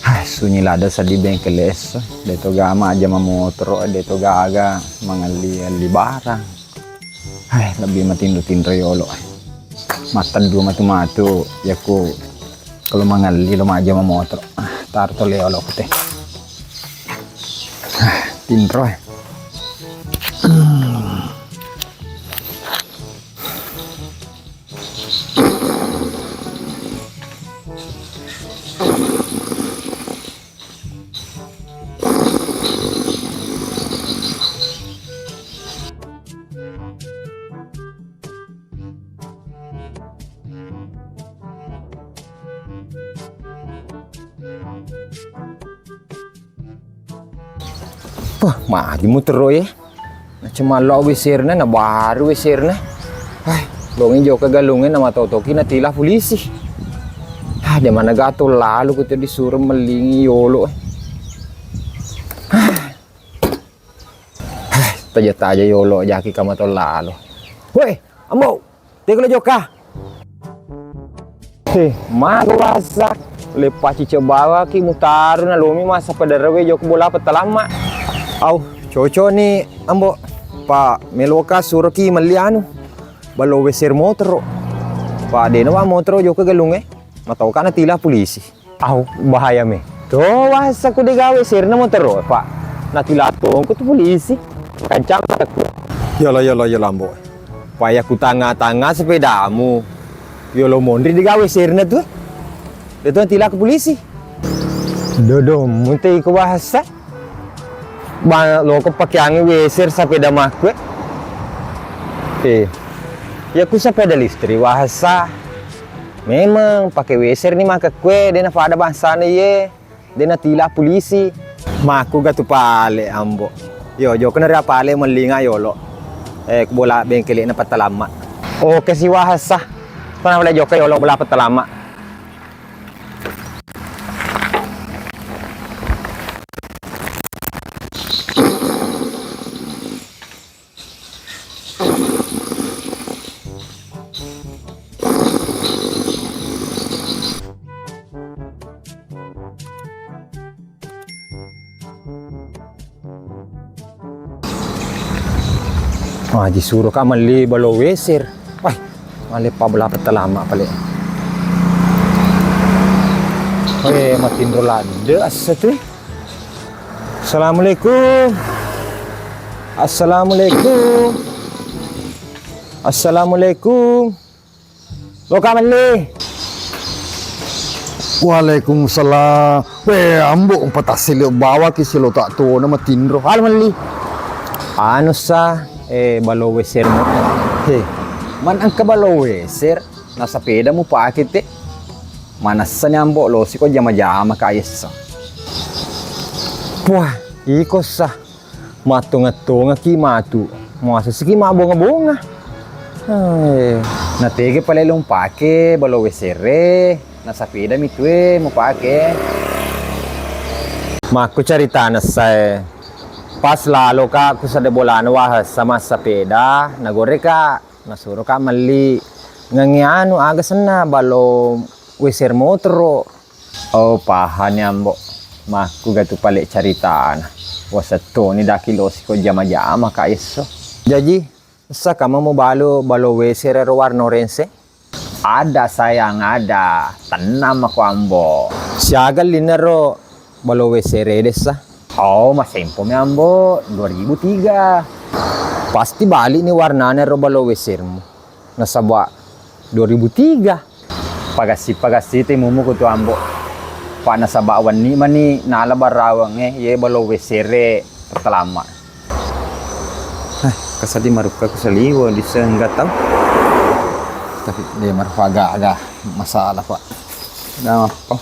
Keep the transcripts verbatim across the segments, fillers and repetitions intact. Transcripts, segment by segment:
Hai, sunyi ladde seddi bengkel es, de to ga majjama motoro, de to gaga mangelli-elli barang. Hai, lebbi matinro-tinro yolo. Matteddu matu-matu, yakku kalau mangelli lo majjama motoro. Ah, taro to le yolo kute. Ah, tinro eh. Wah, magi mutero ye. Na cuma lo weserna, na baru weserna. Hai, longi jokka galungnge na matotoki na tila polisi. Ah, de mana gato lalu kutu disuro mellingi yolo. Ah, taja-taja yolo jaki kama to lalo. Woi, Ambo, tega lo jokka. He, mago basa. Le pacice bawaki mutaro na lomi masa padarewe jokka bola petalamma. Au, cocok ni Ambo. Pa meloka suroki melli anu. Balo weser motoro. Pa dena wa motoro jokka galungnge. Matoka na tila polisi. Au, bahaya me. To, wasa ku de gawe serna motoro, Pak. Natilatongku tu polisi. Kancang mataku. Yolo, yolo, yolo, Ambo. Paya ku tanga-tanga sepedamu. Yolo monri de gawe serna tu. De tu natilaku polisi. Dodomu te iko bahasa. Ba, loko pakeangngi weser sapeda makkue. Eh. Ya ku sapeda listrik wahasa. Memang pake weser ni makkekue, de napada bangsana ye. De natila polisi. Makku gatu pale, Ambo. Yo, jokka na ria pale mellinga yolo. Eh, ku bola bengkele na patalamma. Oke si wahasa. Tana pale jokka yolo bola patalamma. Maji suro ka melli balo weser. Wah, male pa bela peta lama pale. Weh, matinro ladde asa tu. Assalamualaikum. Assalamualaikum. Assalamualaikum. Loka melli. Waalaikumsalam. Weh, Ambo, umpatassi lio bawaki silo tak tona matinro. Halo melli. Anu sa, eh, balo weser mo. He, man engka balo weser, na sepeda mu pake te. Manessani Ambo, losiko jama-jama ka esso. Puah, iko sa. Mattonga-tongaki matu, muasessiki mabbonga-bonga. Eh, natege pale lo mpake balo wesere, na sapeda mi tue mupake. Makku caritana sae, pas lalo ka ku sadde bolana wahessa massapeda, nagore ka, nasuro ka melli ngange anu aga senna balo weser motoro. Oh, pahani Ambo. Makku gatu pale caritana. Wasettoni daki losiko jama-jama ka esso. Jaji, essa kama mubalu balo wesere ro warna orense? Ada sayang, ada. Tenang mako Ambo. Siaga linna ro balo wesere dessa? Oh, masempo mi Ambo, dua ribu tiga. Pasti balik ni warnana ro balo wesermu. Nasaba dua ribu tiga. Pagassi-pagassi te mumu kutu Ambo. Pa nasaba wenni mani nala barawangnge ye balo wesere telama. Eh, kasadi marukka ku saliwo di sengga tau. Tapi de marfaga aga masalah, Pak. Napa?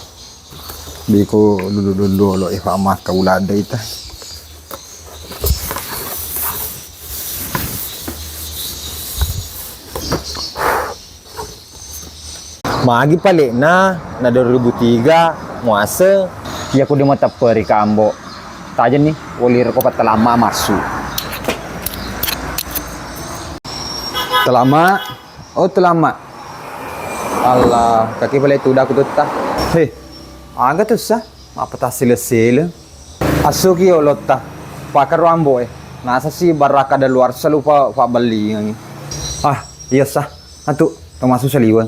Biko lulu-lulu lo e fa makka ulada ita. Magi palekna na dua ribu tiga muase. Iya ku de matepperi ka Ambo. Tajani woli roko pattalama massu. Telama, oh telama. Allah, kaki pale tuda ku tutta. He, Aga tu sa, mappatassileng-sileng. Assuki yolotta, pakaro ambo e. Nasa si baraka daluarsa lupa pabbellingengi. Ah, iya sa, atu, tomasu saliweng.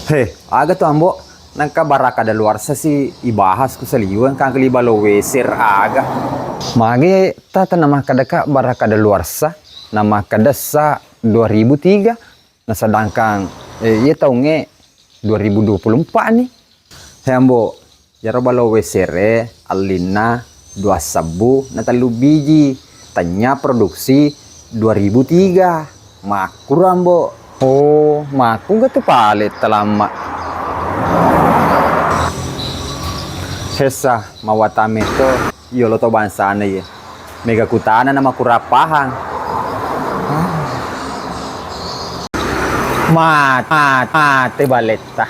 He, aga tu ambo, nangka baraka daluarsa si ibahas ku saliweng kang kali balo weser aga. Mage tata namakkadaka baraka daluarsa, namakkadessa dua ribu tiga. Nah, sedangkan, eh, iya taungnge dua ribu dua puluh empat ni. He, ambo, iyaro balo wesere allinna dua sebbu na tellu biji, tennya produksi dua ribu tiga. Makkuro, ambo. Oh, makkuga tu pale talamma. Hessa, mawatame to. Yolo to bangsana ye. Mega kutana na makurappahang. Mat-, mat-, mate baletta.